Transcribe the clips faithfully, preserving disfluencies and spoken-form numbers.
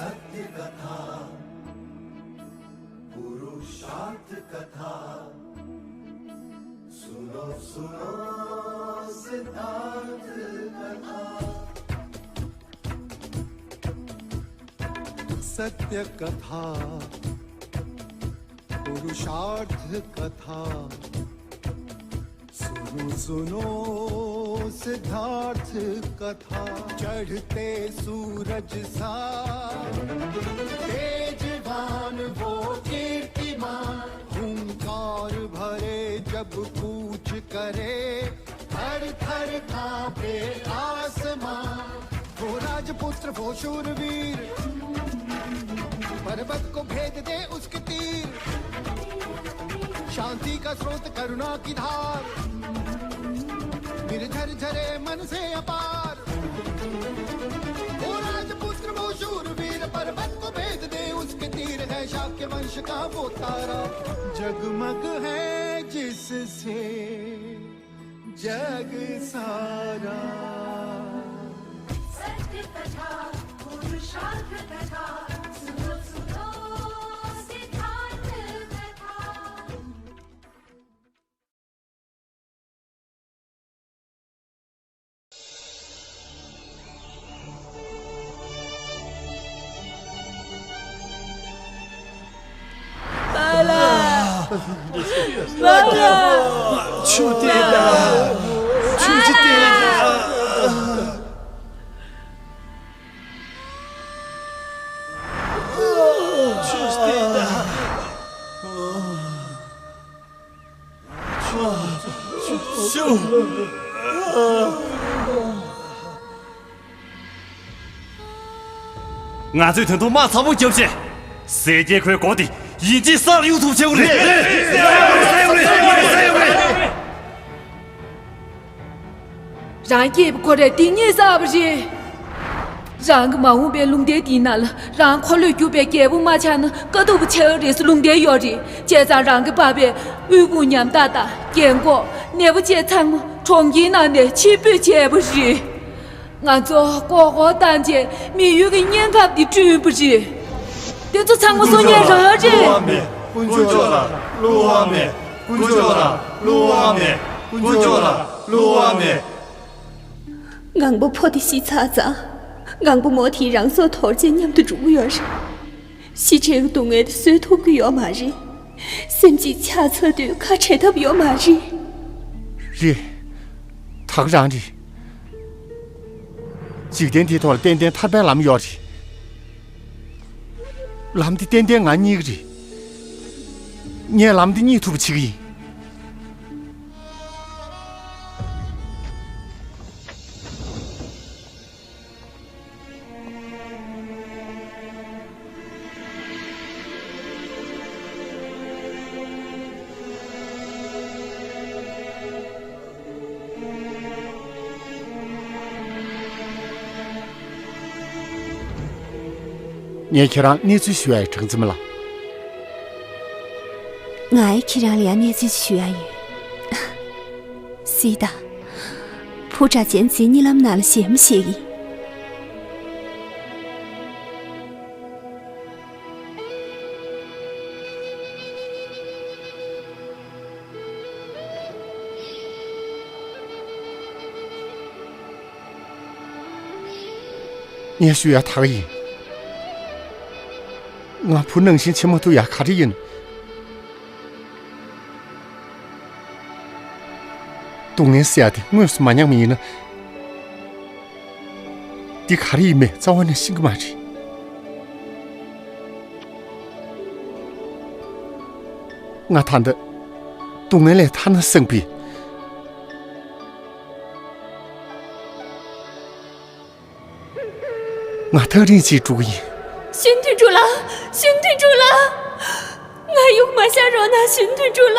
सत्य कथा, पुरुषार्थ कथा। सुनो, सुनो सिद्धार्थ कथा। सत्य कथा, पुरुषार्थ कथा। सुनो, सुनो सिद्धार्थ कथा। चढ़ते सूरज सा तेजवान वो कीर्तिमान, हुंकार भरे जब कूच करे, थर थर कांपे आसमां। वो राजपुत्र, वो शूरवीर, पर्वत को भेद दे उसके तीर। शांति का स्रोत, करुणा की धार, निर्झर झरे मन से अपार। वो राजपुत्र, वो शूरवीर, पर्वत को भेद दे उसके तीर। है शाक्य वंश का वो तारा, जगमग है जिससे जग सारा। सत्य कथा, पुरुषार्थ कथा, सुनो, सुनो सिद्धार्थ कथा। ཆུ་དེ་དང་། ཆུ་ཆུ་དེ་དང་། ཆུ་དེ་དང་། ང་ཚོས་དོན་ཐོག་དམག་ཚ་པོ་བརྒྱབ་བྱས། གསལ་རྒྱལ་ཁོའི་མགོ་དེ་ཡིན་གཅིག་སར་གཡུག་ཐུབ་བྱེད་དགོས་རེད། རང་སྐྱེས་པ་ཁོ་རས་སྡིག་ཉེས་བསགས་པ་རེད། རང་གི་མ་འོངས་པའི་ལུང་བསྟན་འདིའི་ནང་ལ་རང་འཁོར་ལོས་སྒྱུར་བའི་རྒྱལ་པོ་མ་ཆགས་ན་དཀའ་སྡུག་པོ་ཆགས་ཀྱི་རེད་ཟེར་ལུང་བསྟན་ཡོད་རེད། བྱས་ཙང་རང་གི་པ་ཕས་དབུལ་ཕོངས་ཉམ་ཐག་དང་རྒན་འཁོགས་ནད་པ་བཅས་ཚང་མ་གྲོང་ཁྱེར་ནང་ནས་ཕྱིར་འབུད་བྱས་པ་རེད། ང་ཚོ་ལྐོག་ལྐོག་བཏང་བྱས་མི་ཡུལ་གྱི་གནས་སྐབས་འདི་བསྐྲུན་པ་རེད། དེ་ཚོ་ཚང་མ་བཟོ་མཁན་རང་རེད། དཀོན་མཆོག་ལ་བསླུ་བ་མེད། དཀོན་མཆོག་ལ་བསླུ་བ་མེད། དཀོན་མཆོག་ལ་བསླུ་བ་མེད། ངང་པ་ཕོ་དེ་ཤི་ཚར་ཙང་། ངང་པ་མོ་དེས་རང་སྲོག་དོར་རྗེས་མཉམ་དུ་འགྲོ་གི་ཡོད་རེད། ཤི་ཆེད་ཀྱི་སྡུག་བསྔལ་དེ་བཟོད་ཐུབ་ཀྱི་ཡོད་མ་རེད། སེམས་ཅན་ཆགས་ཚར་དུས་ཁ་བྲལ་ཐབས་ཡོད་མ་རེད། རེད། ད་ག་རང་རེད། འཇིག་རྟེན་འདིའི་ཐོག་ལ་ཏན་ཏན་ཐར་པའི་ལམ་ཡོད་རེད། ལམ་འདི་ཏན་ཏན་ང་རྙེད་ཀྱི་རེད། ངས་ལམ་འདི་རྙེད་ཐུབ་པ་བྱེད་ཀྱི་ཡིན། ངས་ཁྱེད་རང་གནས་ཚུལ་ཞུ་ཡ་ཡིན། གྲངས་འཛིན་མ་ལགས། ང་ཡི་ཁྱེད་རང་ལ་ཡང་གནས་ཚུལ་ཞུ་ཡ་ཡོད། སྲིད་ད། བུ་གྲྭ་ཅན་ཚོའི་གཉིད་ལམ་ནང་ལ་གཞས་མ་བཤད་ཀྱི། ངས་ཞུ་ཡ་ད་ག་ཡིན། ང་བུ་ནང་བཞིན་བྱེད་མ་ཐུབ་ཡ་ག་རེ་ཡིན། སྡུག་བསྔལ་ཟེར་ཡ་དེ་དངོས་སུ་མ་མྱངས་པ་ཡིན་ན། འདི་ག་རེ་ཡིན་མིན་རྩ་བ་ནས་ཤེས་ཀྱི་མ་རེད། ང་ད་ལྟ་སྡུག་བསྔལ་ལས་ཐར་ན་བསམ་པའི། ང་ཐག་རིང་ཅིག་འགྲོ་གི་ཡིན། ཤིན་ཏུ་འགྲོ་ལ། ཤིན་ཏུ་འགྲོ་ལ། ང་གཡུག་མ་བཞག་རོགས་གནང་། ཤིན་ཏུ་འགྲོ་ལ།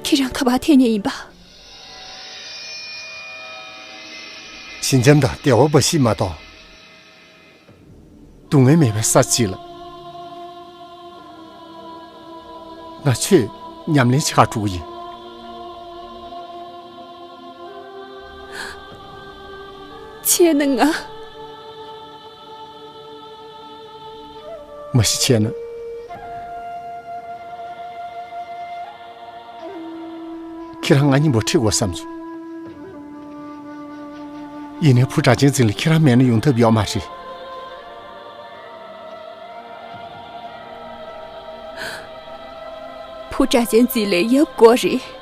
ཁྱེད་རང་ག་པར་ཐད་མཁན་ཡིན་པ། ཞི་འཇམ་དང་བདེ་བ་འབའ་ཞིག་མ་གཏོགས། སྡུག་བསྔལ་མེད་པའི་ས་ཅིག་ལ། ང་ཆོས་ཉམས་ལེན་བྱེད་གར་འགྲོ་གི་ཡིན། བྱས་ན་ང་། མ་གཞི་བྱས་ན། ཁྱེད་རང་ང་གཉིས་པོ་ཁྲིད་དགོས་བསམ་སོང་། ཡིན་ནའི་བུ་སྒྲ་གཅན་འཛིན་ལ་ཁྱེད་རང་མེད་ན་ཡོང་ཐབས་ཡོད་མ་རེད། བུ་སྒྲ་གཅན་འཛིན་ལ་ཡབ་དགོས་རེད།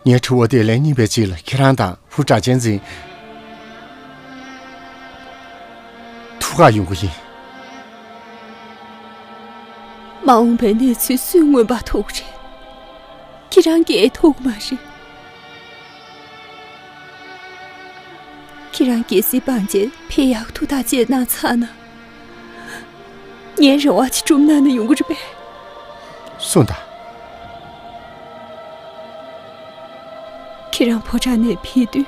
ངའི་དྲི་བ་དེ་ལན་གཉིས་པའི་རྗེས་ལ་ཁྱེད་རང་དང་བུ་སྒྲ་གཅན་འཛིན་ཐུག་ག་ཡོང་གི་ཡིན། མ་འོངས་པའི་གནས་ཚུལ་སུས་མངོན་པ་ཐུག་རེད། ཁྱེད་རང་གིས་ཐུག་མ་རེད། ཁྱེད་རང་རྒྱལ་སྲིད་སྤངས་བྱས་ཕེབས་ཡག་ཐུགས་ཐག་བཅད་གནང་ཚར་ན། ངའི་རེ་བ་ཅིག་སྒྲུབ་གནང་ན་ཡོང་གི་རེད་པས། གསུངས་དང་། ཁྱེད་རང་ཕོ་བྲང་ནས་ཕེབས་དུས།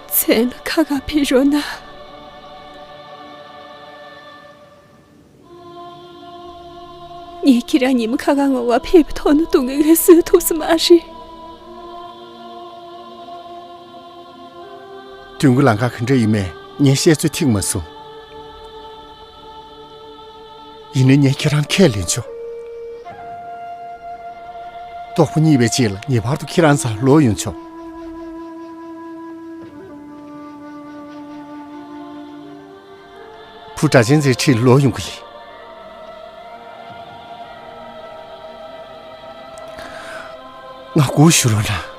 མཚན་ལ་ཁ་ཁ་ཕེབས་རོགས་གནང་། ངས་ཁྱེད་རང་ཉི་མ་ཁ་ཁ་ངོ་བ་ཕེབས་པའི་ཐོག་ནས་སྡུག་བསྔལ་ངལ་གསོ་ཐུབ་ས་མ་རེད། དོན་གྱི་ལམ་ཁ་ག་འདྲ་ཡིན་མིན་ངས་བཤད་ཚོད་ཐིག་མ་སོང་། ཡིན་ནའི་ངས་ཁྱེད་རང་ཁས་ལེན་ཆོག། ལྟོགས་པ་གཉིད་པའི་རྗེས་ལ་ངེས་པར་དུ་ཁྱེད་རང་རྩར་ལོག་ཡོང་ཆོག། བུ་སྒྲ་གཅན་འཛིན་ཁྲིད་ལོག་ཡོང་གི་ཡིན། ང་སྒུག་བཞུགས་རོགས་གནང་།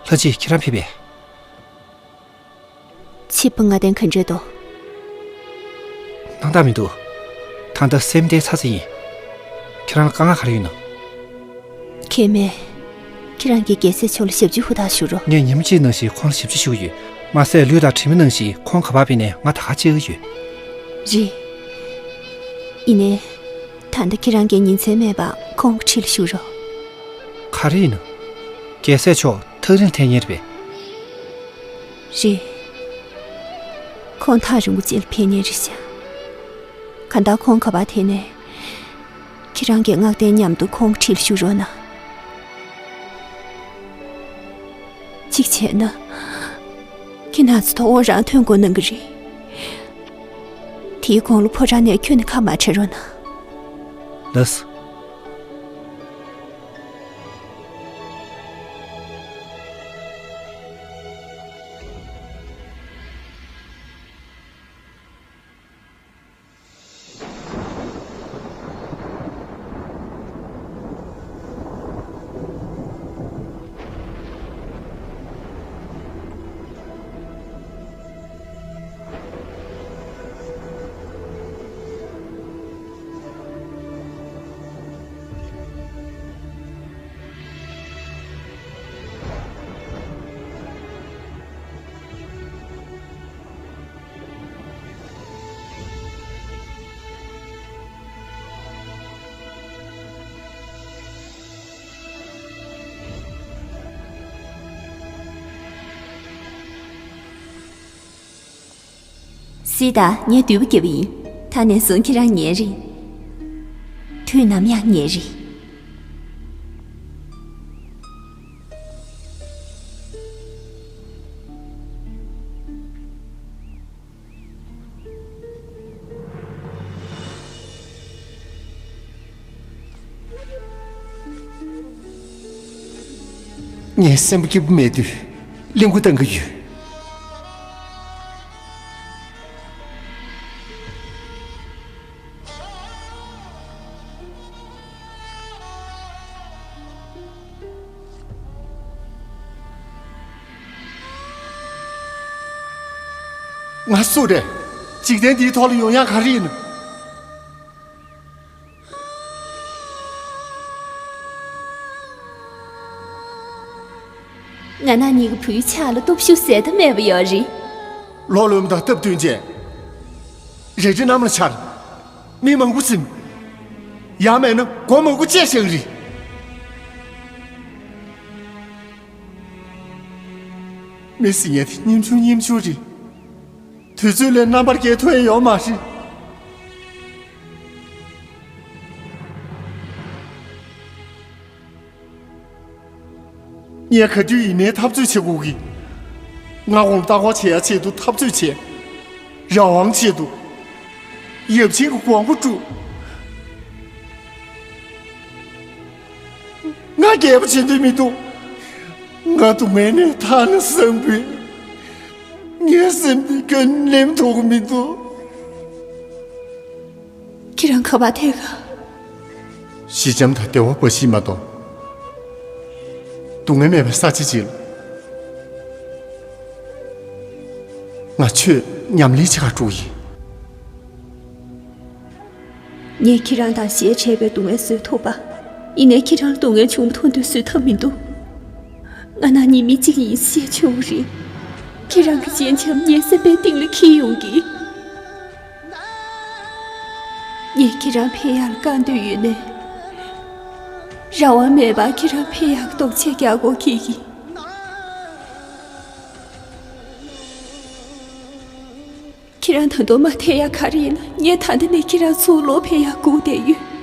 ལྷ་རྗེ་ཁྱེད་རང་ཕེབས་པས། ཆིབས་པ་ལྔ་ལྡན་ག་འདྲས་འདུག། སྣང་དག་མི་འདུག། ད་ལྟ་སེམས་བདེ་ཚ་ཚ་ཡིན། ཁྱེད་རང་ལ་དཀའ་ངལ་ག་རེ་ཡོད་ན། གལ་མེད། ཁྱེད་རང་གིས་རྒྱལ་སྲས་མཆོག་ལ་ཞབས་ཕྱི་ཧུར་ཐག་ཞུ་རོགས། ངས་ཉིན་མོ་གཅིག་ནང་བཞིན་ཁོང་ལ་ཞབས་ཕྱི་ཞུ་གི་ཡོད། མ་ཟད་ལུས་དང་གྲིབ་མ་ནང་བཞིན་ཁོང་ག་པར་ཕེབས་ནའི་ང་ད་ག་བཅར་གི་ཡོད། རེད། ཡིན་ནའི། ད་ལྟ་ཁྱེད་རང་གིས་ཉིན་མཚན་མེད་པར་ཁོང་གི་འཁྲིས་ལ་བཞུགས་རོགས། ག་རེ་ཡིན་ནམ། རྒྱལ་སྲས་མཆོག་ཐག་རིང་ཐལ་མཁན་རེད་པས། རེད། ཁོང་ཐག་རིང་པོ་ཅིག་ལ་ཕེབས་མཁན་རེད་ཤག། གང་ལྟར་ཁོང་ག་པར་ཐད་ནས། ཁྱེད་རང་གིས་བསྔགས་བརྟན་མཉམ་དུ་ཁོང་གི་འཁྲིས་ལ་བཞུགས་རོགས་གནང་། གཅིག་བྱས་ན། ཁྱེད་རང་ཚོ་ཐོག་འོག་རང་ཐོན་དགོས་གནང་གི་རེད། དེའི་གོང་ལ་ཕོ་བྲང་ནས་ཁྱོན་ནས་ཁ་མ་བྲལ་རོགས་གནང་། ལགས་སོ། སི་ཏཱ། ངས་དུས་བབ་བརྒྱབ་པ་ཡིན། ད་ནས་བཟུང་ཁྱེད་རང་ངའི་རེད། དུས་ནམ་ཡང་ངའི་རེད། ངའི་སེམས་པ་སྐྱིད་པོ་མེད་དུས་གླེན་ལྐུགས་བཏང་གི་ཡོད། ང་སུ་རེད། འཇིག་རྟེན་འདིའི་ཐོག་ལ་ཡོང་ཡག་ག་རེ་ཡིན། ང་ན་ནིང་གི་བུའི་ཕྱག་ལ་སྟོབས་ཤུགས་ཟད་མཐའ་མེད་པ་ཡོད་རེད། ལོ་ལོན་དང་སྟབས་བསྟུན་བྱས། རལ་གྲི་གནམ་ལ་འཕྱར། མི་མང་པོ་ཟིན། ཡང་མེད་ན་སྒོ་མང་པོ་བཅད་བཞག་རེད། མི་ཟིན་ཡས་དེ་སྙེམས་ཆུང་སྙེམས་ཆུང་རེད། དུས་ཚོད་ལས་རྣམ་པར་རྒྱལ་ཐུབ་ཡས་ཡོད་མ་རེད། ངས་ག་དུས་ཡིན་ནའི་འཐབ་རྩོད་བྱེད་དགོས་ཀྱི། ང་དགོང་ལྟ་སྐོར་བྱེད་ཡ་ཆེད་དུ་འཐབ་རྩོད་བྱས། རང་དབང་ཆེད་དུ། ཡབ་ཆེན་གྱི་དགོངས་པ་བསྒྲུབས། ང་རྒྱལ་པོ་བྱེད་འདོད་མི་འདུག་ང་སྡུག་བསྔལ་ནས་ཐར་ན་བཟང་པོས། ངའི་སེམས་འདི་ཁྱོན་ནེམ་ཐུབ་ཀྱི་མི་འདུག་ཁྱེད་རང་ག་པར་ཐད་ག་ཞི་འཇམ་དང་བདེ་བ་འབའ་ཞིག་མ་གཏོགས། སྡུག་བསྔལ་མེད་པའི་ས་ཆ་ཅིག་ལ། ང་ཆོས་ཉམས་ལེན་བྱེད་གར་འགྲོ་གི་ཡིན། ངས་ཁྱེད་རང་དང་ཞལ་འཕྲད་པའི་སྡུག་བསྔལ་བཟོད་ཐུབ་པ། ཡིན་ནའི་ཁྱེད་རང་ལ་སྡུག་བསྔལ་བྱུང་མ་ཐུབ་དུས་བཟོད་ཐབས་མི་འདུག་ང་ན་ནིང་མི་གཅིག་ཡིན་ཞེས་བྱུང་རེད། ཁྱེད་རང་གི་སྤྱན་ཆབ་ངའི་སེམས་པའི་གཏིང་ལ་འཁྱེར་ཡོང་གི། ངས་ཁྱེད་རང་ཕེབས་ཡག་ལ་དཀའ་འདོད་ཡོད་ནའི། རང་དབང་མེད་པར་ཁྱེད་རང་ཕེབས་ཡག་གི་རྟོག་འཆར་རྒྱག་དགོས་ཀྱི་ཡིན། ཁྱེད་རང་ད་དུང་མ་ཐད་ཡག་ག་རེ་ཡིན་ན། ངས་ད་ལྟ་ནས་ཁྱེད་རང་ཚུར་ལོག་ཕེབས་ཡག་སྒུག་བསྡད་ཡོད།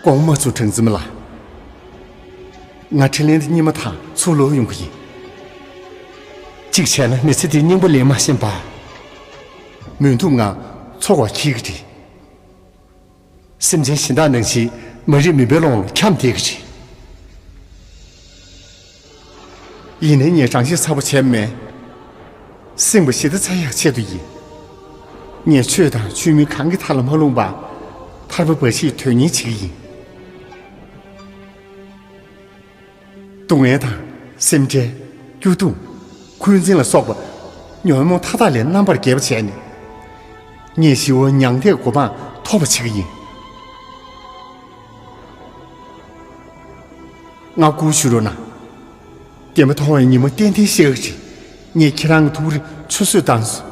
དགོངས་མ་ཚོམ་དྲང་འཛིན་ལགས། ང་ཁྲི་ལན་དུ་སྙེ་མོ་དང་ཚུར་ལོག་ཡོང་གི་ཡིན། གཅིག་བྱས་ན་མི་ཚེ་འདིའི་སྙིང་པོ་ལེན་མ་ཤེས་པ། མོས་ཐུག་ང་འཚོ་བ་འཁྱེར་གི་རེད། སེམས་ཅན་གཞན་དག་ནང་བཞིན་མ་རིག་མུན་པའི་ཀློང་ལ་འཁྱམས་བསྡད་ཀྱི་རེད། ཡིན་ནའི་ངས་རང་ཤི་ཚ་པོ་བྱས་མེད། སེམས་པ་ཞི་བདེ་ཚ་ཡག་ཆེད་དུ་ཡིན། ངས་ཆོས་དང་ཆོས་མིན་གང་གི་མཐའ་ལ་མ་ལྷུང་བར་ཐར་པ་འབའ་ཞིག་དོན་གཉེར་བྱེད་ཀྱི་ཡིན། སྡུག་བསྔལ་དང་སེམས་ཁྲལ། སྐྱོ་གདུང་། འཁོན་འཛིན་ལ་སོགས་པ་ཉོན་མོངས་མཐའ་དག་ལས་རྣམ་པར་རྒྱལ་བ་བྱས་ནས། ངས་ཞི་བ་མྱང་འདས་གོ་འཕང་ཐོབ་པ་བྱེད་ཀྱི་ཡིན། ང་སྐུ་ཞུ་རོགས་གནང་། བདེན་པ་མཐོང་བའི་ཉིན་མོ་ཏན་ཏན་ཤར་གྱི་རེད། ངས་ཁྱེད་རང་གི་ཐུགས་རེ་ཆུད་ཟོས་བཏང་སོང་།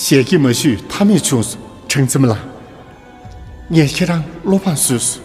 ཞལ་གྱིས་མ་ཞུས་མཐའ་མེད་བྱུང་སོང་། དྲང་འཛིན་ལགས། ངས་ཁྱེད་རང་བློ་ཕམ་བཟོས་སོང་།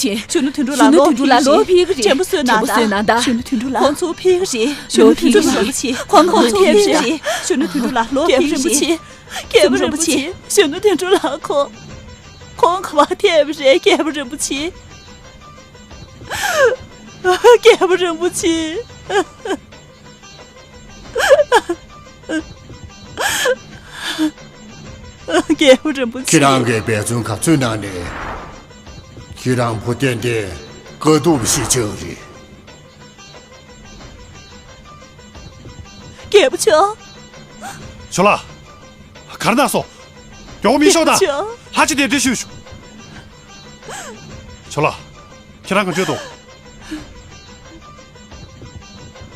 ཆེ། གཞོན་ནུ་དོན་གྲུབ་ལགས། གཞོན་ནུ་དོན་གྲུབ་ལགས། ལོ་ཕེབས་ཀྱི་རེད། དྲན་པ་གསོས་གནང་དང་། དྲན་པ་གསོས་གནང་དང་། གཞོན་ནུ་དོན་གྲུབ་ལགས། ཁོང་ཚོ་ཕེབས་ཀྱི་རེད། གཞོན་ནུ་དོན་གྲུབ་ལགས། ལོ་ཕེབས་ཀྱི་རེད། ཁོང་ཚོ་ཕེབས་ཀྱི་རེད། གཞོན་ནུ་དོན་གྲུབ་ལགས། ལོ་ཕེབས་ཀྱི་རེད། རྒྱལ་པོ་རིན་པོ་ཆེ། གཞོན་ནུ་དོན་གྲུབ་ལགས། ཁོང་། ཁོང་ག་པར་ཐེབས་པ་རེད། རྒྱལ་པོ་རིན་པོ་ཆེ། རྒྱལ་པོ་རིན་པོ་ཆེ། རྒྱལ་པོ་རིན་པོ་ཆེ། ཁྱེད་རང་གིས་འབད་བརྩོན་ག་ཚོད་གནང་ནས། ཁྱེད་རང་བུ་ཏན་ཏན་དཀའ་སྡུག་ཞིག་ཆགས་རེད། རྒྱལ་པོ་མཆོག། ཇོ་ལགས། ག་རེ་གནང་སོང་། མགྱོགས་པོ་མི་ཤོག་དང་། རྒྱལ་པོ་མཆོག། ལྷ་རྗེ་དེ་འདྲ་ཞུས་ཤོག། ཇོ་ལགས། ཁྱེད་རང་ག་འདྲ་འདུག།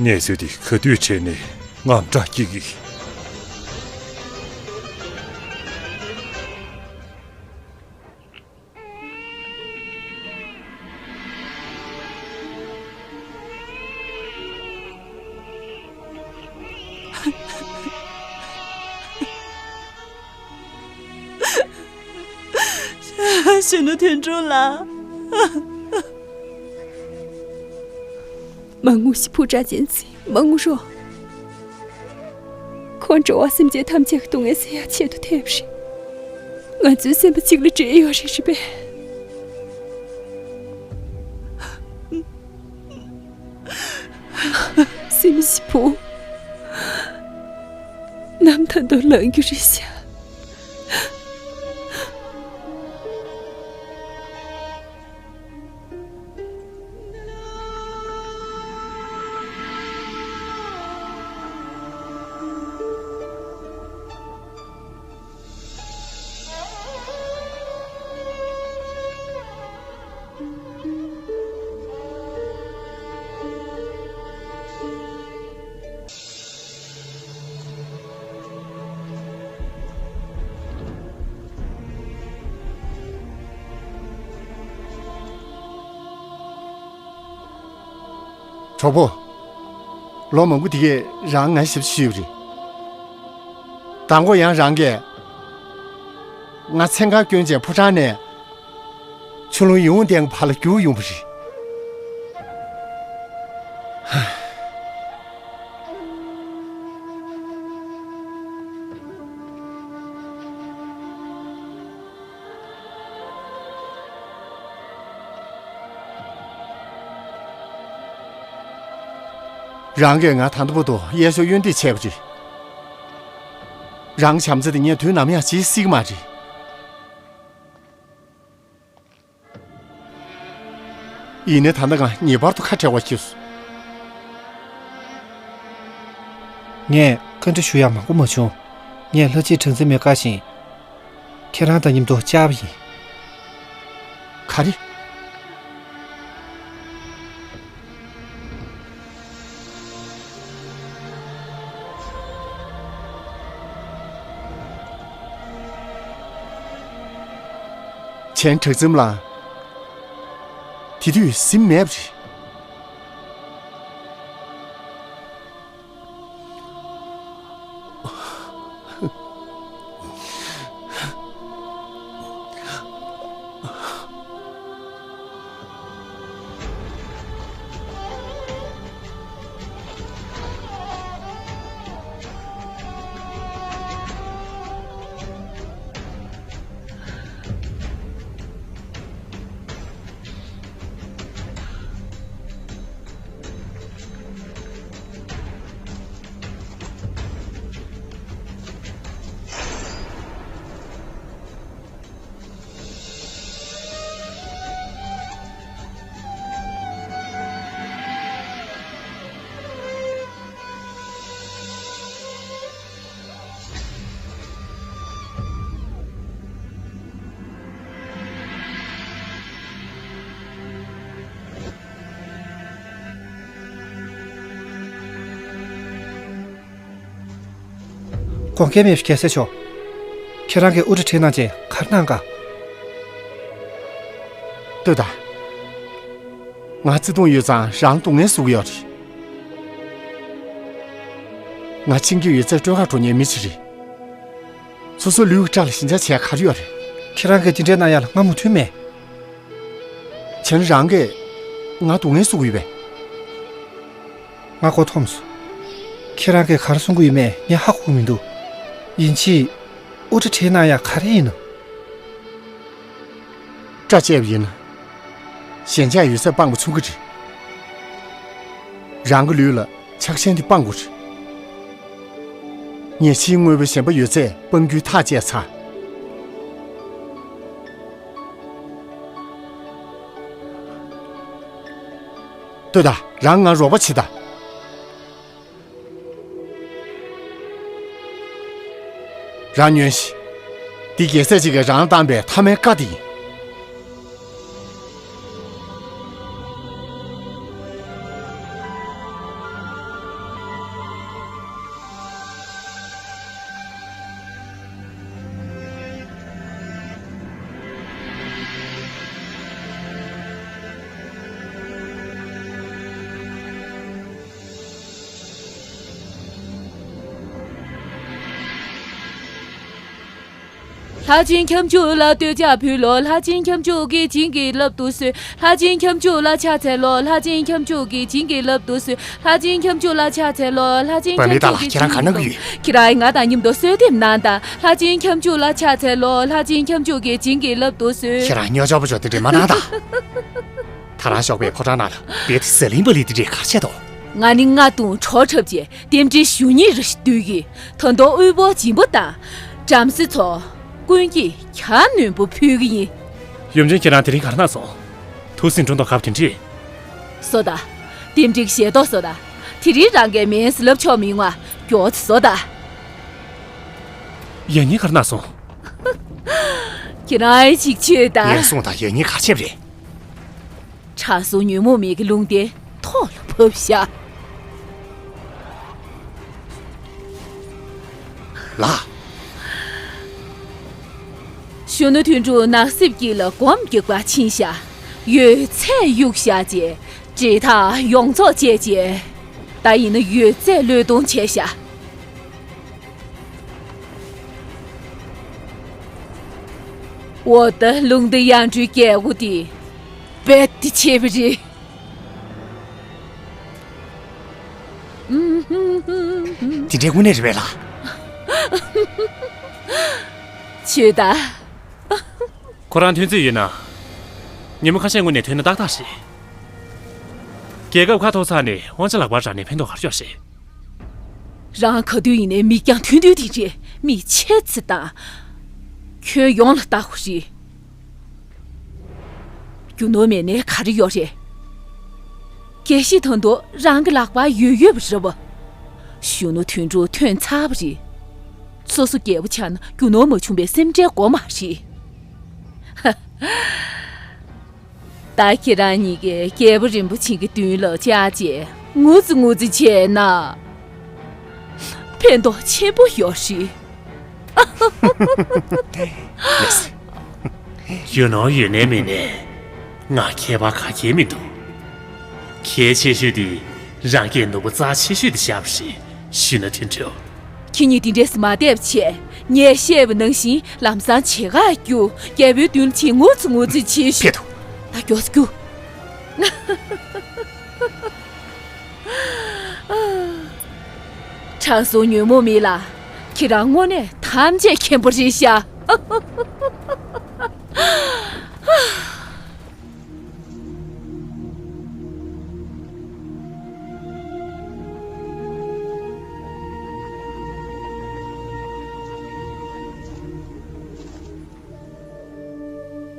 གནས་ཚུལ་འདི་ག་དུས་བྱས་ནས་དངངས་སྐྲག་སྐྱེ་གི། གཞོན་ནུ་དོན་གྲུབ་ལགས། མ་ངུ་ཞིག་ཕུ་དྲག་ཅན་ཚེ་མ་ངུ་རོགས། ཁོང་འགྲོ་བ་སེམས་ཅན་ཐམས་ཅད་ཀྱི་སྡུག་བསྔལ་སེལ་ཡག་ཆེད་དུ་ཐེབས་རེད། ང་ཚོའི་སེམས་པ་གཅིག་ལ་འདྲེས་ཡོད་རེད་རེད་པས། སེམས་ཤིང་ཕུ། ནམ་ད་དུང་ལངས་རྒྱུ་རེད་ཤག། གྲོགས་པོ། ལོ་མང་པོ་དེ་གས་རང་ང་ཞབས་ཞུས་པ་རེད། མདང་དགོང་ཡང་རང་གིས་ང་མཚན་གང་སྐྱོན་ཅན་ཕོ་བྲང་ནས་ཆུ་ཀླུང་ཡིད་འོང་ལྡན་གྱི་བར་ལ་བསྒྱུར་ཡོང་བ་རེད། རང་གིས་ང་ད་ལྟ་བར་དུ་གཡས་གཡོན་འདེད་བྱས་པ་རེད། རང་བྱམས་བརྩེ་དེ་ངས་དུས་ནམ་ཡང་བརྗེད་སྲིད་ཀྱི་མ་རེད། ཡིན་ནའི་ད་ལྟ་ང་ངེས་པར་དུ་ཁ་བྲལ་བ་ཞིག་སོང་། ངས་བཀའ་འདྲི་ཞུ་ཡག་མང་པོ་མ་བྱུང་། ངས་ལྷ་རྗེ་གྲངས་འཛིན་མའི་བཀའ་བཞིན། ཁྱེད་རང་དང་མཉམ་དུ་བཅར་བ་ཡིན། ག་རེ། བྱས་ན་གྲངས་འཛིན་མ་ལགས། དེ་དུས་གཟིམ་མེད་པ་རེད། དགོངས་འགལ་མེད་པའི་རྒྱལ་སྲས་མཆོག། ཁྱེད་རང་གིས་དབུ་སྐྲ་བྲེགས་གནང་རྗེས་ག་རེ་གནང་ག། ལྟོས་དང་། ང་བརྩེ་དུང་ཡོད་ཙང་རང་སྡུག་བསྔལ་བཟོ་གི་ཡོད་རེད། ང་ཕྱིན་གྱི་ཡོད་ཚད་སྤྲོད་ཁར་འགྲོ་མཁན་མི་ཞིག་རེད། སོ་སོའི་ལུས་ཀྱི་སྐྲ་ལ་ཞེན་ཆགས་བྱས་ག་རེ་ཡོད་རེད། ཁྱེད་རང་གིས་དེ་འདྲའི་གནང་ཡག་ལ་ང་མོས་མཐུན་མེད། བྱས་ན་རང་གིས་ང་སྡུག་བསྔལ་བཟོ་གི་ཡོད་པས། ང་མགོ་འཐོམས་སོང་། ཁྱེད་རང་གིས་ག་རེ་གསུང་གི་ཡོད་མེད་ངས་ཧ་གོ་གི་མི་འདུག། ཡིན་གཅིག། དབུ་སྐྲ་བྲེགས་གནང་ཡག་ག་རེ་ཡིན་ནམ། སྐྲ་བཅད་པ་ཡིན་ན། ཞེན་ཆགས་ཡོད་ཚད་སྤང་བ་མཚོན་གྱི་རེད། རང་གི་ལུས་ལ་ཆགས་ཞེན་དེ་སྤང་དགོས་རེད། ངས་ཕྱིའི་དངོས་པོའི་ཞེན་པ་ཡོད་ཚད་སྤང་རྒྱུའི་ཐག་བཅད་ཚར། ལྟོས་དང་། རང་ང་རོགས་པ་བྱེད་དང་། རང་ཉོན་ཞིག་འདི་རྒྱལ་སྲས་ཅིག་གིས་རང་བཏང་པའི་མཐའ་མའི་བཀའ་དེ་ཡིན། ལྷ་ཆེན་ཁྱབ་འཇུག་ལ་བསྟོད་ཕྱག་ཕུལ་ལོ། ལྷ་ཆེན་ཁྱབ་འཇུག་གིས་བྱིན་གྱིས་བརླབ་ཏུ་གསོལ། ལྷ་ཆེན་ཁྱབ་འཇུག་ལ་ཕྱག་འཚལ་ལོ། ལྷ་ཆེན་ཁྱབ་འཇུག་གིས་བྱིན་གྱིས་བརླབ་ཏུ་གསོལ། ལྷ་ཆེན་ཁྱབ་འཇུག་ལ་ཕྱག་འཚལ་ལོ། ལྷ་ཆེན་ཁྱབ་འཇུག་གིས་བྱིན་གྱིས་བརླབ་ཏུ་གསོལ། ཁྱེད་རང་ག་ན་གི་ཡོད། ཁྱེད་རང་ང་དང་མཉམ་དུ་གསོལ་འདེབས་གནང་དང་། ལྷ་ཆེན་ཁྱབ་འཇུག་ལ་ཕྱག་འཚལ་ལོ། ལྷ་ཆེན་ཁྱབ་འཇུག་གིས་བྱིན་གྱིས་བརླབ་ཏུ་གསོལ། ཁྱེད་རང་སྨྱོ་ཆགས་པོ་ཅོག་དེ་འདྲས་མ་གནང་དང་། ད་རང་ཞོགས་པའི་ཕོ་བྲང་ནང་ལ་རྦད་དེ་ཟ་ལིང་པ་ལི་དེ་འདྲས་ག་རེ་བྱས་འདུག་ང་ནི་རྔ་རྡུང་གྲོ་འཁྲབ་བྱས་རྟེན་འབྲེལ་ཞུ་སྙིང་རེ་ཞིག་འདོད་ཀྱིས། ད་དུང་དབུལ་པོ་སྦྱིན་པ་དང་བྲམ་ཟེ་ཚོ་ཀུན་གྱིས་གྱ་ནོམ་པོ་ཕུལ་གྱི་ཡིན། ཡུམ་ཆེན། ཁྱེད་རང་དེ་རིང་ག་རེ་གནང་སོང་། ཐུགས་སེམས་དྲོ་མདོག་ཁ་པོ་དེ་འདྲས། བཟོ་ད། རྟེན་འབྲེལ་གྱི་ཞལ་ཏོག་བཟོ་ད། དེ་རིང་རང་གིས་མིན་ཟེར་ལབ་ཆོག་མི་ཡོང་ང་། མགྱོགས་ཙམ་བཟོ་ད། ཡང་སྙིང་ག་རེ་གནང་སོང་། ཁྱེད་རང་ཨེ་ཅིག་ཆོད་ད། ངན་སོང་དང་ཡང་སྙིང་ག་རེ་བྱས་པ་རེད། དྲང་སྲོང་ཉོན་མོངས་མེད་ཀྱི་ལུང་བསྟན་ཐོག་ལ་བབས་ཤག་ལགས། གཞོན་ནུ་དོན་གྲུབ་ནགས་གསེབ་དཀྱིལ་ལ་སྒོམ་རྒྱག་པར་ཕྱིན་ཤག་ཡོད་ཚད་གཡུགས་བཞག་རྗེས་འབྲེལ་ཐག་ཡོངས་རྫོགས་བཅད་རྗེས། ད་ཡིན་ན་ཡོད་ཚད་བློས་གཏོང་བྱས་ཤག་འོ་ད་ལུང་བསྟན་ཡང་སྤྲུལ་རྒྱལ་པོ་དེ་རྦད་དེ་ཆེ་བ་རེད། དེ་འདྲའི་དངོས་གནས་རེད་པས་ལགས། ཆོད་ད། ཁོ་རང་ཐོན་རྩིས་ཡོད་ན། ཉིན་མོ་ཁ་ཤས་སྔོན་ནས་ཐོན་ན་ཏག་ཏག་རེད། རྒྱལ་ཁབ་ཁ་ཐོར་ཚར་ནས་དབང་ཆ་ལག་པར་རག་ནས་ཕན་ཐོགས་ག་རེ་ཡོད་རེད། རང་ག་དུས་ཡིན་ནའི་མིག་རྒྱང་ཐུང་ཐུང་དེ་རེད། མི་ཆེ་ཙམ་དང་། ཁྱོན་ཡོངས་ལ་ལྟ་དགོས་རེད། རྒྱུ་ནོར་མེད་ནའི་ག་རེ་ཡོད་རེད། གལ་སྲིད་ད་དུང་རང་གི་ལག་པར་ཡོད་ཡོད་པ་རེད་བ། གཞོན་ནུ་དོན་གྲུབ་ཐོན་ཚར་བ་རེད། སོ་སོ་རྒྱལ་པོ་ཆགས་ན་རྒྱུ་ནོར་མ་བྱུང་བའི་སེམས་ཁྲལ་དགོས་མ་རེད། ད་ཁྱེད་རང་གཉིས་ཀས་རྒྱལ་པོ་རིན་པོ་ཆེ་གི་མདུན་ལ་བཅར་རྗེས་ངུ་ཙི་ངུ་ཙི་བྱས་ན། ཕན་ཐོགས་ཆེན་པོ་ཡོད་རེད། ཡོད་ནོ་ཡོད་ནའི་མེད་ནའི་ང་ཁྱད་པར་ག་གེ་མི་འདུག་གལ་ཆེ་ཤོས་དེ་རང་སྐྱེས་ནོར་བུ་རྩ་ཆེ་ཤོས་དེ་བཞག་པ་རེད། གཞོན་ནུ་དོན་གྲུབ། ཁྱེད་གཉིས་དེ་འདྲས་སུ་མ་བསྡད་པ་བྱས། ངས་བཤད་པ་ནང་བཞིན་ལམ་སང་བྱེད་ག་རྒྱུགས། རྒྱལ་པོའི་མདུན་ལ་ཕྱིན་ངུ་ཙི་ངུ་ཙི་བྱེད་ཤོག་ཕེབས་དང་། ད་མགྱོགས་སེ་རྒྱུགས། དྲང་སྲོང་ཉོན་མོངས་མེད་ལགས། ཁྱེད་རང་དངོས་གནས་ཐམས་ཅད་མཁྱེན་པ་རེད་ཤག་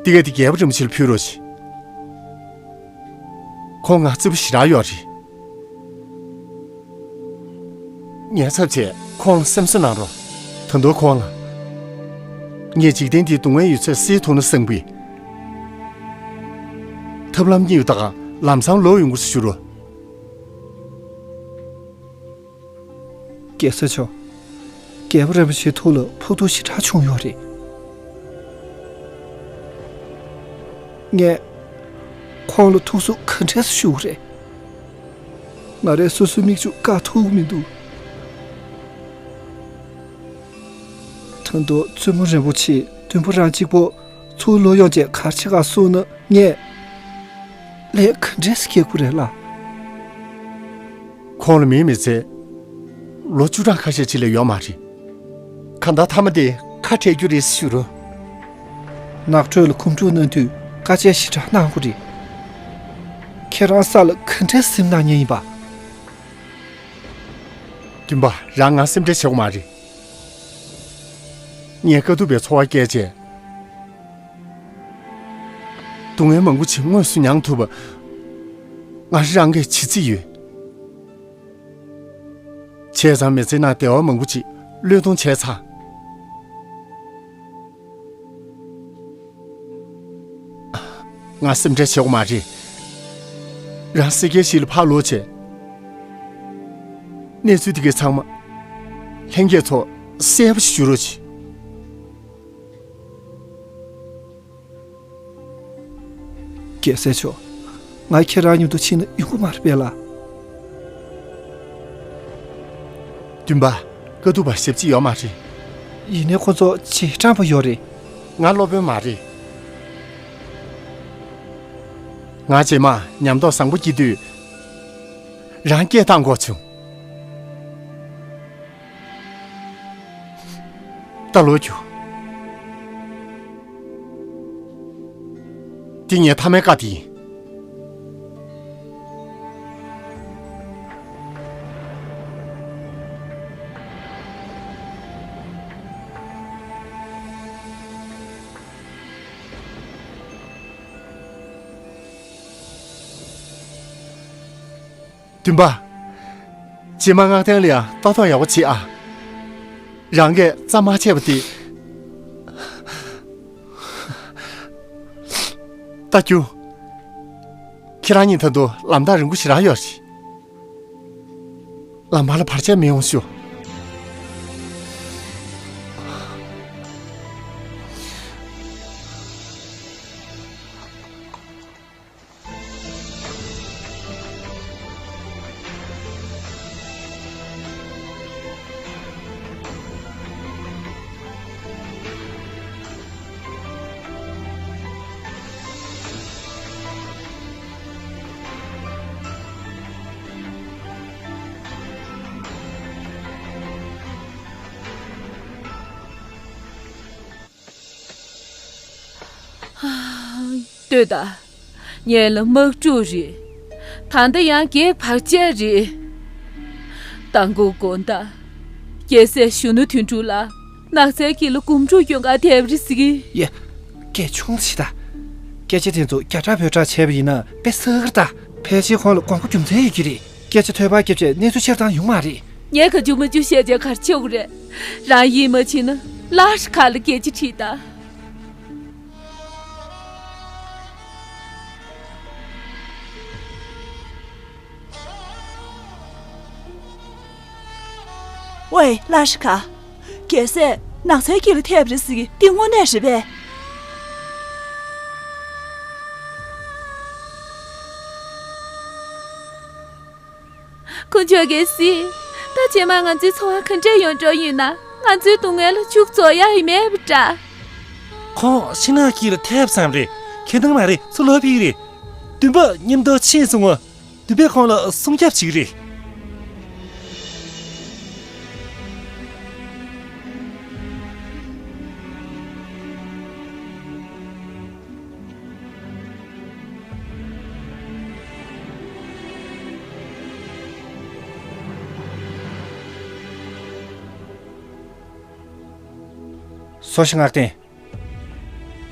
འདི་ག་འདི་རྒྱལ་པོ་རིན་པོ་ཆེ་ལ་ཕུལ་རོགས་ཞེས། ཁོང་ང་བརྩེ་པོ་ཞེ་དྲག་ཡོད་རེད། ངའི་ཚབ་བྱས་ཁོང་ལ་སེམས་གསོ་གནང་རོགས། ད་དུང་ཁོང་ལ། ངས་འཇིག་རྟེན་འདིའི་སྡུག་བསྔལ་ཡོད་ཚད་སེལ་ཐུབ་ན་བསམ་གི། ཐབས་ལམ་གཉིས་ཡོད་ད་ག་ལམ་སང་ལོག་ཡོང་དགོས་ཟེར་ཞུ་རོགས། རྒྱལ་སྲས་མཆོག་རྒྱལ་པོ་རིན་པོ་ཆེའི་ཐུགས་ལ་ཕོག་ཐུག་ཞེ་དྲག་བྱུང་ཡོད་རེད། ངས་ཁོང་ལ་ཐུགས་གསོ་ག་འདྲས་སེ་ཞུ་དགོས་རེད། ང་རས་སོ་སོའི་མིག་ཆུ་བཀག་ཐུབ་མི་འདུག་ད་དུང་བཙུན་མོ་རིན་པོ་ཆེ་བདུན་པོ་རང་གཅིག་པོ་ཚུར་ལོག་ཡོང་རྗེས་ག་རེ་བྱེད་ག་སོང་ན་ངས་ལས་ག་འདྲས་སེ་འཁྱེར་དགོས་རེད་ལགས། ཁོང་ལ་མིའི་མི་ཚེ་ལོ་བཅུ་གྲངས་ཁ་ཤས་ཅིག་ལས་ཡོད་མ་རེད། གང་ལྟར་མཐའ་མ་དེ་ཁ་བྲལ་རྒྱུ་རེད་ཞུ་རོགས། ནགས་ཁྲོད་ལ་གོམ་བགྲོད་གནང་དུས་དཀའ་སྤྱད་ཞེ་དྲག་གནང་དགོས་རེད། ཁྱེད་རང་ས་ལ་ག་འདྲས་སེམས་གནང་མཁན་ཡིན་པ། སྟོན་པ། རང་ང་སེམས་ཁྲལ་བྱེད་དགོས་མ་རེད། ངས་དཀའ་ཐུབ་པའི་འཚོ་བ་སྐྱེལ་བྱས། སྡུག་བསྔལ་མང་པོ་ཅིག་དངོས་སུ་མྱངས་ཐུབ་པ། ང་རང་གིས་བྱེད་རྩིས་ཡོད། བྱས་ཙང་མི་ཚེ་ནང་བདེ་བ་མང་པོ་ཅིག་བློས་གཏོང་བྱས་ཚར། ང་སེམས་ཁྲལ་བྱེད་དགོས་མ་རེད། རང་སེར་སྐྱའི་གཞིས་ལ་ཕར་ལོག་བྱས། གནས་ཚུལ་དེ་གའི་ཚང་མ་ལྷན་རྒྱས་ཚོར་གསལ་པོ་ཞིག་ཞུ་རོགས་གྱིས། རྒྱལ་སྲས་མཆོག་ང་ཁྱེད་རང་མཉམ་དུ་ཕྱིན་ན་ཡོང་གི་མ་རེད་པས་ལགས། སྟོན་པ། དཀའ་ཐུབ་པ་ཞབས་ཕྱི་ཡོད་མ་རེད། ཡིན་ནའི་ཁོ་ཚོ་རྗེས་འབྲང་པོ་ཡོད་རེད། ང་སློབ་དཔོན་མ་རེད། ང་རྗེས་མ་ཉམས་རྟོགས་བཟང་པོ་སྐྱེ་དུས་རང་སྐད་བཏང་དགོས་བྱུང་། ད་ལོག་རྒྱུགས། འདི་ངའི་མཐའ་མའི་བཀའ་དེ་ཡིན། སྟོན་པ། རྗེས་མ་སྔགས་ཐང་ལ་ཡང་ལྟ་རྟོག་ཡག་པོ་བྱེད་ཨ། རང་གིས་རྩ་མ་ཆད་པ་དེ། ད་རྒྱུགས། ཁྱེད་རང་གཉིས་ད་དུང་ལམ་ཐག་རིང་པོ་ཞེ་དྲག་ཡོད་རེད། ལམ་བར་ལ་བར་ཆད་མི་ཡོང་ཤོག། ལྟོས་དང་། ངེད་ལ་དམག་འཁྲུག་རེད། ད་ལྟ་ཡང་བགེགས་བར་ཆད་རེད། མདང་དགོང་དགོང་དག་རྒྱལ་སྲས་གཞོན་ནུ་དོན་གྲུབ་ལགས་ནགས་ཚལ་དཀྱིལ་ལ་སྒོམ་སྒྲུབ་སྐྱོན་ག་ཐེབས་རེད་ཟེར་གི། ཡེ། སྐད་ཆུང་ཞིག་ད། སྐད་ཆ་དེ་ཚོ་རྒྱ་གྲགས་བོད་གྲགས་བྱས་པ་ཡིན་ན་དཔེ་བསགས་གི་རེད་ད། ཕལ་ཆེར་ཁོང་ལ་དགོངས་པ་རྒྱུ་མཚན་ཡོད་ཀྱི་རེད། སྐད་ཆ་ཐོས་པ་སྐྱབས་བྱས་གནས་ཚུལ་ཆེར་བཏང་ཡོང་མ་རེད། ངས་ག་རྒྱུ་མ་རྒྱུ་བཤད་བྱས་ག་རེ་བྱེད་དགོས་རེད། རང་ཡིད་མ་ཆེས་ན་ལ་ཤི་ཁ་ལ་སྐད་ཆ་དྲིས་དང་། ཝེ། ལ་ཤི་ཁ། རྒྱལ་སྲས་ནགས་ཚལ་དཀྱིལ་ལ་ཐེབས་རེད་ཟེར་གི་འདི་དངོས་གནས་རེད་པས། དཀོན་མཆོག་གིས་གཟིགས། ད་རྗེས་མ་ང་ཚོའི་འཚོ་བ་ག་འདྲས་ཡོང་འགྲོ་ཡིན་ན་ང་ཚོའི་སྡུག་བསྔལ་ལ་མཇུག་རྫོགས་ཡ་ཡི་མེད་པ་འདྲ། ཁོང་ཤིང་ནགས་དཀྱིལ་ལ་ཐེབས་ཙམ་རེད། ཁྱེད་དང་མ་རེད་ཚུར་ལོག་ཕེབས་ཀྱི་རེད། སྟོན་པ་མཉམ་དུ་ཕྱིན་སོང་ངོ་། སྟོན་པས་ཁོང་ལ་སྲུང་སྐྱོབ་བྱེད་ཀྱི་རེད། སོ་ཤིང་ངག་བསྟན།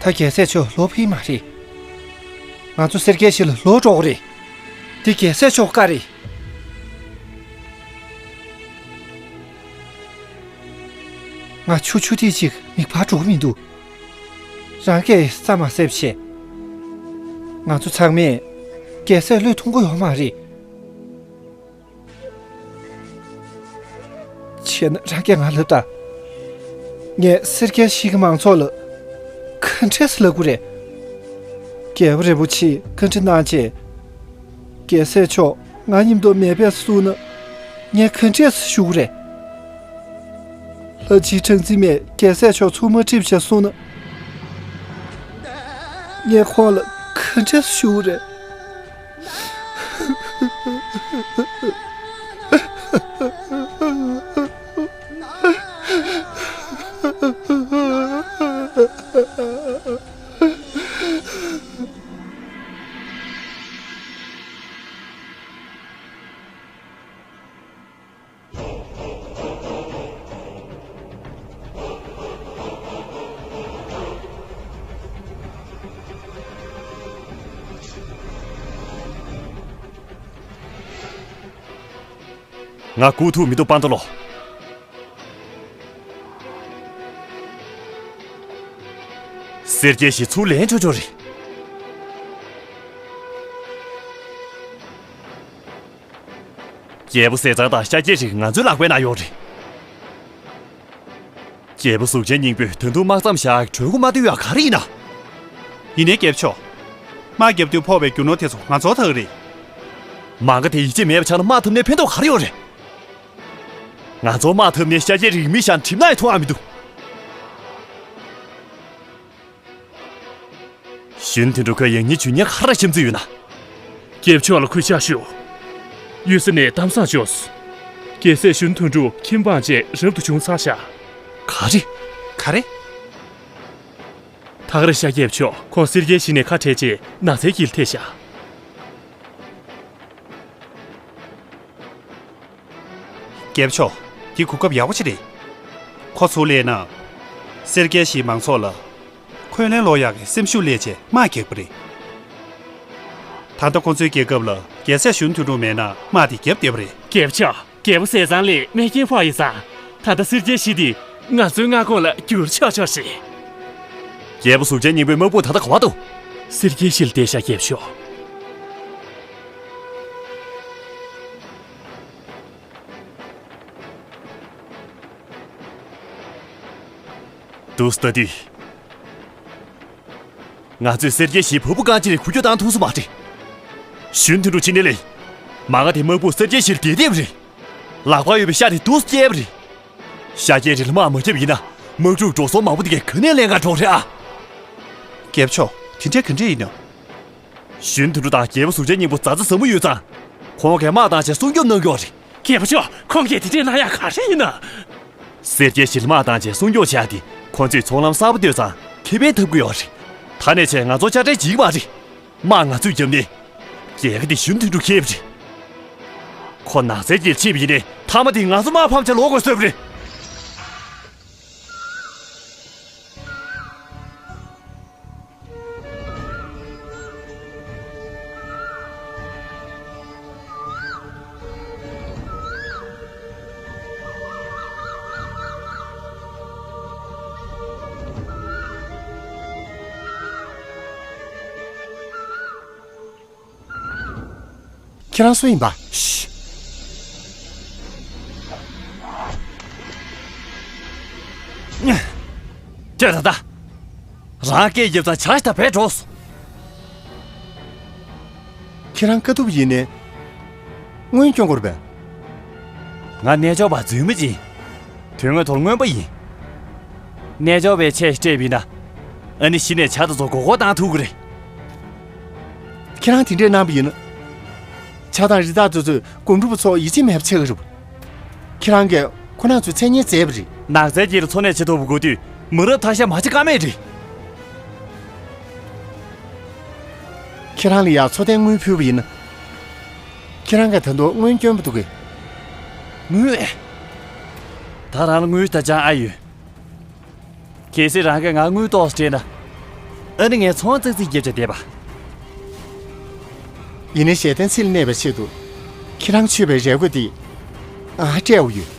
ད་རྒྱལ་སྲས་མཆོག་ལོག་ཕེབས་མ་རེད། ང་ཚོ་སེར་སྐྱའི་གཞིས་ལ་ལོག་འགྲོ་དགོས་རེད། འདི་རྒྱལ་སྲས་མཆོག་བཀའ་རེད། ང་ཆུ་ཆུ་ཐིགས་ཅིག་མིད་པར་འགྲོ་གི་མི་འདུག། རང་གིས་རྩ་མ་གསལ་བྱས། ང་ཚོ་ཚང་མས་རྒྱལ་སྲས་བློས་ཐོངས་ཀྱི་ཡོད་མ་རེད། བྱས་ན་རང་གིས་ང་ལབ་དང་། ངས་སེར་སྐྱའི་གཞིས་ཀྱི་མང་ཚོགས་ལ་ག་འདྲས་སེ་ལབ་དགོས་རེད། རྒྱལ་བ་རིན་པོ་ཆེས་བཀའ་འདྲི་གནང་རྗེས། རྒྱལ་སྲས་མཆོག་ང་མཉམ་དུ་མེ་སྦས་སུ་བཙུགས་ན་ངས་ག་འདྲས་སེ་བཞུགས་དགོས་རེད། ལྷ་སྤྱིའི་སྲོག་འཛིན་མས་རྒྱལ་སྲས་མཆོག་ཚུར་མ་ཁྲིད་བྱས་སོང་ན། ངས་ཁོང་ལ་ག་འདྲས་ཞུ་དགོས་རེད། ང་སྒུག་ཐུབ་མི་འདུག་པཱན་ཏོ་ལོ། སེར་སྐྱའི་གཞི་ཚུར་ལེན་ཆོག་ཆོག་རེད། རྒྱལ་པོ་ཟས་གཙང་དང་ཤཱཀྱའི་རིགས་ང་ཚོའི་ལག་པའི་ནང་ཡོད་རེད། རྒྱལ་པོ་གཟུགས་ཅན་སྙིང་པོས་ད་དུང་དམག་མཚམས་བཞག་གྲོས་འགོ་མ་བཏོན་ཡག་ག་རེ་ཡིན་ན། ཡིན་ནའི་རྒྱལ་པོ་མཆོག་དམག་བརྒྱབ་དུས་ཕོག་པའི་རྒྱུ་ནོར་དེ་ཚོ་ང་ཚོར་ཐག་རེད། མ་ག་དེ་ཡིད་ཆེས་མེད་པ་ཆགས་ན་དམག་འཐབ་ནས་ཕན་ཐོགས་ག་རེ་ཡོད་རེད། ང་ཚོ་དམག་འཐབ་ནས་ཤཱཀྱའི་རིགས་མི་བཞག་གྲིབ་ནག་ཡི་ཐུག་ཨ་མི་འདུག་གཞོན་དོན་གྲུབ་ཁོས་ཡང་སྙིང་རྗེ་ཉེ་ག་རེ་བྱེད་རྩིས་ཡོད་ན། རྒྱལ་པོ་མཆོག་ལ་གུས་ཕྱག་ཞུ། གཡུལ་ས་ནས་གཏམ་བཟང་བྱུང་སོང་། རྒྱལ་སྲས་གཞོན་དོན་གྲུབ་ཁྱིམ་སྤངས་རྗེས་རབ་ཏུ་བྱུང་ཚར་ཤག་ག་རེ། ག་རེ། ཐག་རེད་ཤག་རྒྱལ་པོ་མཆོག་ཁོང་སེར་སྐྱའི་གཞི་ནས་ཁ་བྲལ་རྗེས་ནགས་ཚལ་དཀྱིལ་ཐེབས་ཤག་རྒྱལ་པོ་མཆོག་འདི་གོ་སྐབས་ཡག་པོ་ཅིག་རེད། ཁོ་ཚུར་སླེབས་ན། སེར་སྐྱའི་གཞིས་མང་ཚོགས་ལ། འཁོན་ལན་སློག་ཡག་གི་སེམས་ཤུགས་སླེབས་བྱས་དམག་རྒྱག་པ་རེད། ད་ལྟ་ཁོ་ཚོའི་རྒྱལ་ཁབ་ལ་རྒྱལ་སྲས་གཞོན་དོན་གྲུབ་མེད་ན་དམག་འདི་བརྒྱབ་བསྡད་པ་རེད། རྒྱལ་པོ་མཆོག་རྒྱལ་པོ་ཟས་གཙང་ལ་རྨས་སྐྱོན་ཕོག་ཡོད་ཙང་། ད་ལྟ་སེར་སྐྱའི་གཞི་འདི་ང་ཚོའི་མངའ་ཁོངས་ལ་བསྒྱུར་ཆོག་ཆོག་རེད། རྒྱལ་པོ་གཟུགས་ཅན་སྙིང་པོའི་དམག་དཔུང་ད་ལྟ་ག་པར་འདུག་སེར་སྐྱའི་གཞི་ལ་བསྡད་ཤག་རྒྱལ་པོ་མཆོག་འདུག་སེ་ལྟ་དུས། ང་ཚོས་སེར་སྐྱའི་གཞིའི་བ་སྤུ་རྐང་གཅིག་ལས་འགུལ་སྐྱོད་བཏང་ཐུབ་ས་མ་རེད། གཞོན་དོན་གྲུབ་ཕྱི་ནས་སླེབས། མ་ག་དེ་དམག་དཔུང་སེར་སྐྱའི་གཞིར་བསྡད་བསྡད་པ་རེད། ལག་པར་ཡོད་པའི་ཤ་དེ་འདུག་སེ་བསྐྱལ་བ་རེད། ཤཱཀྱའི་རིགས་ལ་དམག་མ་བརྒྱབ་ཡིན་ན་དམག་འཁྲུག་འགྲོ་སོང་མང་པོ་དེ་གས་ག་ནས་ལེན་ག་འགྲོ་རེད་ཨ། རྒྱལ་པོ་མཆོག་དེ་འདྲས་ག་འདྲས་ཡིན་ནམ། གཞོན་དོན་གྲུབ་དང་རྒྱལ་པོ་གཟུགས་ཅན་སྙིང་པོ་མཛའ་བརྩེ་ཟབ་མོ་ཡོད་ཙང་། ཁོང་གིས་དམག་བཏང་བྱས་སྲུང་སྐྱོབ་གནང་གི་ཡོད་རེད། རྒྱལ་པོ་མཆོག་ཁོང་གིས་དེ་འདྲས་གནང་ཡག་ག་རེ་ཡིན་ན། སེར་སྐྱའི་གཞི་ལ་དམག་བཏང་བྱས་སྲུང་སྐྱོབ་བྱས་ཏེ་ཁོ་ཚོས་ཚོང་ལམ་གསར་པ་བཏོད་ཙང་ཁེ་ཕན་ཐོབ་ཀྱི་ཡོད་རེད། ད་ནས་བྱས་ང་ཚོ་དཔྱ་ཁྲལ་བྱེད་ཀྱི་མ་རེད། དམག་ང་ཚོས་བརྒྱབ་ནས། རྒྱལ་ཁ་དེ་གཞོན་དོན་གྲུབ་ཁྱེར་བ་རེད། ཁོ་ནགས་ཚལ་གྱིས་ཕྱིན་པ་ཡིན་ནའི་མཐའ་མ་དེ་ང་ཚོ་དམག་ཕམ་བྱས་ལོག་དགོས་བཟོས་པ་རེད། ཁྱེད་རང་སུ་ཡིན་པ། ཤི། ཁྱེད་ད་ལྟ། རང་སྐད་རྒྱབ་ཙང་བྱ་ཞིག་ད་བས་འགྲོ། ཁྱེད་རང་དཀའ་ཐུབ་ཡིན་ནས། དངུལ་སྐྱོན་དགོས་པས། ང་རྣལ་འབྱོར་པ་རྫུན་མ་ཅིག་དོན་དངོས་ཐོག་རྔོན་པ་ཡིན། རྣལ་འབྱོར་པའི་ཆས་ཤིག་སྤྲས་པ་ཡིན་ན། ཨ་ནི་གཞི་ནས་བྱ་དེ་ཚོ་མགོ་སྐོར་བཏང་ཐུབ་ཀྱི་རེད། ཁྱེད་རང་དེ་འདྲས་གནང་པ་ཡིན་ན། བྱ་དང་རི་དྭགས་དེ་ཚོས་སྒོམ་སྒྲུབ་པ་ཚོ་ཡིད་ཆེས་མེད་པ་ཆགས་ཀྱི་རེད། ཁྱེད་རང་གིས་ཁོ་རང་ཚོའི་མཚན་སྙན་བརྗེད་པ་རེད། ནགས་ཚལ་དཀྱིལ་ལ་འཚོ་གནས་བྱེད་ཐུབ་པ་དགོས་དུས་མི་རབས་ཐ་ཤལ་མ་བྱེད་ཀ་མེད་རེད། ཁྱེད་རང་ལ་ཡང་འཚོ་རྟེན་དངུལ་ཕུལ་བ་ཡིན་ན། ཁྱེད་རང་གིས་ད་དུང་དངུལ་སྐྱོན་པ་འདུག་གས། དངུལ། ད་རང་ལ་དངུལ་ད་ཅང་ཨ་ཡོད། གལ་སྲིད་རང་གིས་ང་དངུལ་ཏོག་ཙམ་སྤྲད་ན། ཨ་ནི་ངས་ཚོང་ཙག་ཙིག་བརྒྱབ་བྱས་བསྡད་པ། ཡིན་ནའི་ཞལ་ལྡན་ཚེ་ལ་གནས་པའི་ཆེད་དུ། ཁྱེད་རང་མཆོད་པའི་རས་གོས་འདི། ང་སྤྲད་འོ་ཡོད།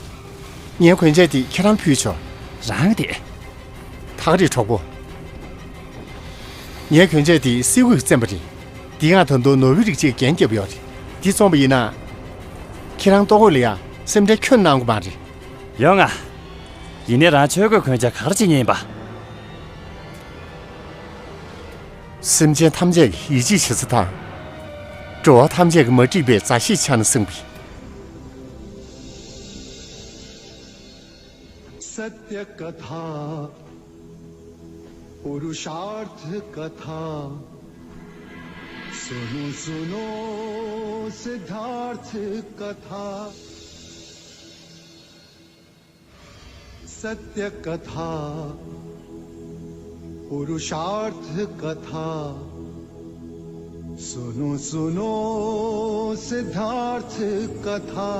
ངའི་གོན་ཆས་འདི་ཁྱེད་རང་ཕུལ་ཆོག་རང་དེ། ཐག་རིང་གྲོགས་པོ། ངའི་གོན་ཆས་འདི་སེའུ་གིས་བཙེམས་པ་རེད། འདི་ང་ད་དུང་ནོར་བུའི་རིགས་གཅིག་རྒྱན་བརྒྱབ་ཡོད་རེད། འདི་བཙོངས་པ་ཡིན་ན། ཁྱེད་རང་ལྟོ་གོས་ལ་ཡང་སེམས་ཁྲལ་ཁྱོན་གནང་གི་མ་རེད། ཡོང་ང་། ཡིན་ནའི་རང་ཆོས་གོས་གོན་ཆ་ག་རེ་བྱེད་མཁན་ཡིན་པ། སེམས་ཅན་ཐམས་ཅད་ཀྱི་ཡིད་ཆེས་བྱེད་ས་དང་། འགྲོ་བ་ཐམས་ཅད་ཀྱི་མ་འགྲིག་པའི་མཛའ་བཤེས་ཆགས་ན་བསམ་པའི། सत्य कथा पुरुषार्थ कथा सुनो सुनो सिद्धार्थ कथा। सत्य कथा पुरुषार्थ कथा सुनो सुनो सिद्धार्थ कथा।